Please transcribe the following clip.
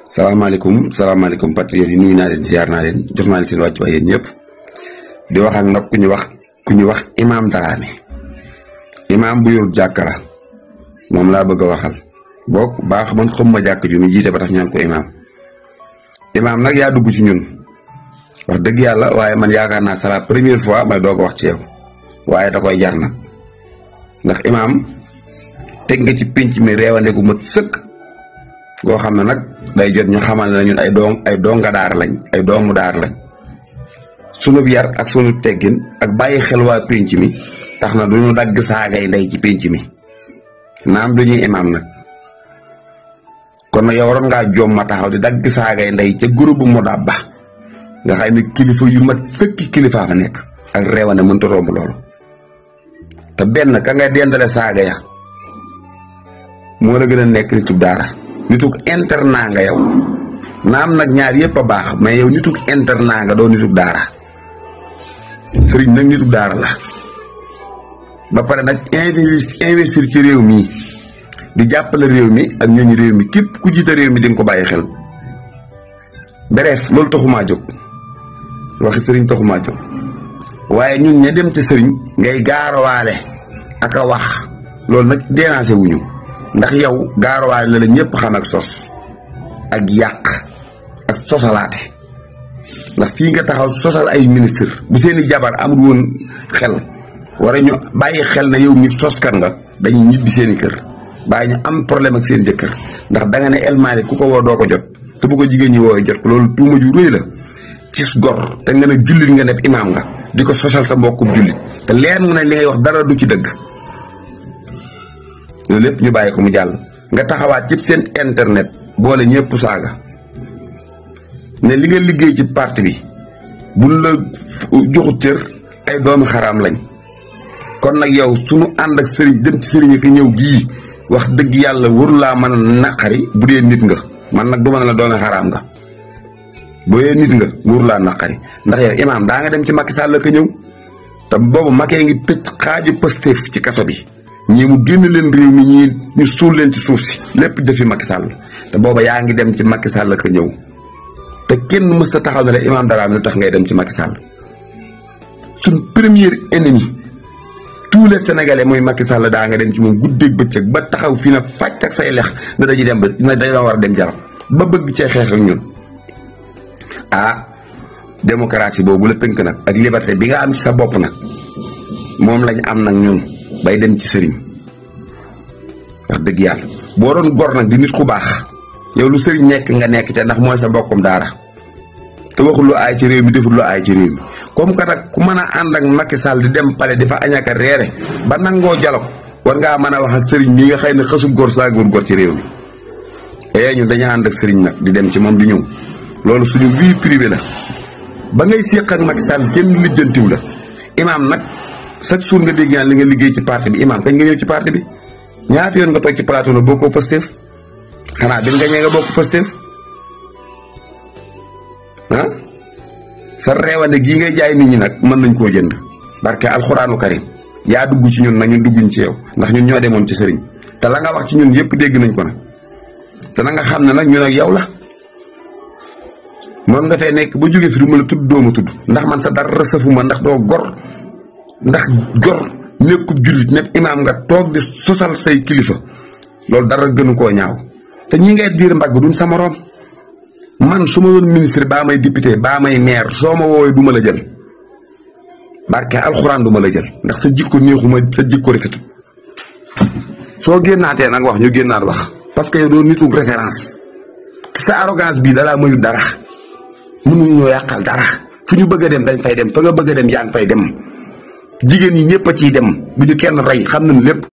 salaamaaleykum patriote yi nuyu naa leen ziar naa leen jox naa leen seen wàccuwaay yéen ñëpp di wax ak nag ku ñu wax Imam Dramé imam bu yor jàkka la moom laa bëgg a waxal boog baax man xam ma jàkk ju mi jiite ba tax ñaan ko imam nag yaa dugg ci ñun wax dëgg yàlla waaye man yaakaar naa c'est la première fois may doog a wax ci yow waaye da koy jar nag ndax imam teg nga ci pénc mi réewande gu mat sëkk goo xam ne nag day jot ñu xamal ne ñun ay donga daar lañ ay doomu daar lañ sunub yar ak sunub teggin ak bàyyi xel waa pénc mi tax na duñu dagg saagay ndey ci pénc mi naam duñuy imam nag kon nag yow waroon ngaa joom ma taxaw di dagg saagay ndey ca groupe bu Modab Ba nga xam ne kilifa yu mat sëkki kilifaa fa nekk ak réewande mënta romb loolu te benn ka nga dendale saaga ya moo la gën a nekk nitug daara nitug internat nga yow naam nag ñaar yëpp a baax mais yow nitug internat nga doo nitug daara sëriñ nag nitug daara la ba pare nag investir ci réew mi di jàppale réew mi ak ñooñu réew mi képp ku jiite réew mi di nga ko bàyyi xel bref loolu taxumaa jóg waxi sëriñ taxumaa jóg waaye ñun ña dem te sëriñ ngay gaarawaale ak a wax loolu nag déranger wuñu ndax yow gaarawaale la la ñëpp xam ak sos ak yàq ak sosalaate ndax fii nga taxaw sosal ay ministre bu seeni jabar amul woon xel wara ñu bàyyi xel na yow mi soskan nga dañuy ñibbi seeni kër bàyyi ñu am problème ak seen jëkkër ndax da nga ne El Malick ku ko woo doo ko jot te bu ko jigéen ñi wooy jot ko loolu tuuma ju rëy la cis gor te nga ne jullit nga ne imaam nga di ko sosal sa mbokkum jullit te leer nga ne li ngay wax dara du ci dëgg loolu lépp ñu bàyyi ko mu jàll nga taxawaat ci seen internet boole ñëpp saaga ne li nga liggéey ci parti bi buñ la joxut cër ay doomi xaraam lañ kon nag yow suñu ànd ak sëriñ dem ci sëriñ fi ñëw gii wax dëgg yàlla waru laa mën a naqari bu dee nit nga man nag du ma ne la doomi xaraam nga boo yee nit nga waru laa naqari ndax yow imaam daa nga dem ci Macky Sall ka ñëw te boobu Macky ngi tëj xaaju Pastef ci kaso bi ñii mu génn leen réew mi ñii ñu suul leen ci suuf si lépp defi Macky Sall te booba yaa ngi dem ci Macky Sall ka ñëw te kenn mës ta taxaw ne la Imam Dramé lu tax ngay dem ci Macky Sall suñ premier ennemi tous les sénégalais mooy Macky Sall daa nga dem ci moom guddeeg bëccëg ba taxaw fii na fàcc ak say lex na dañuy dem ba na dañoo war a dem jarab ba bëgg cee xeex ak ñun démocratie boobu la tënk nag ak liberté bi nga am ci sa bopp nag moom lañ am nag ñun bay dem ci sëriñ wax dëgg yàlla boo doon gor nag di nit ku baax yow lu sëriñ nekk nga nekk te ndax mooy sa mbokkum daara te waxul lu aay ci réew mi deful lu aay ci réew mi comme que nag ku mën a ànd ak Macky Sall di dem pale di fa añaka reere ba nangoo dialogue war ngaa mën a wax ak sëriñ mi nga xëy ne xësul góor saagul góor ci réew mi ñun dañu ànd ak sëriñ nag di dem ci moom di ñëw loolu suñu vie privée la ba ngay séq ak Macky Sall kenn lijjantiw la imaam nag chaque jour nga dégg li nga liggéey ci parti bi imaam kañ nga ñëw ci parti bi ñaata yoon nga toog ci plateau na bokkoo Pastef xanaa bi nga ñee nga bokk Pastef sa reewande gii ngay jaay nit ñi nag mën nañ koo jënd barke alxuraanu karim yaa dugg ci ñun nag ñun dugguñ ci yow ndax ñun ñoo demoon ci sëriñ te la nga wax ci ñun yëpp dégg nañ ko nag te na nga xam ne nag ñun ak yow la moom nga fee nekk ba jógee fi du ma la tudd doo ma tudd ndax man sa dara safuma ndax doo gor ndax gor nekkub jullit nekk imaam nga toog di sosal say kilifa loolu dara gënu koo ñaaw te ñi ngay diir mbagg duñ sa moroom man su ma doon ministre baa may député baa may maire soo ma woowee du ma la jël barke alxuraan du ma la jël ndax sa jikko neexuma sa jikko rafetul soo génnaatee nag wax ñu génnaat wax parce que yow doo nitu référence sa arrogance bii dalaa mayu dara mënuñu ñoo yàqal dara fu ñu bëgg a dem dañ fay dem fa nga bëgg a dem yaa ngi fay dem jigéen ñi ñëpp a ciy dem bu ñu kenn rey xam nañ lépp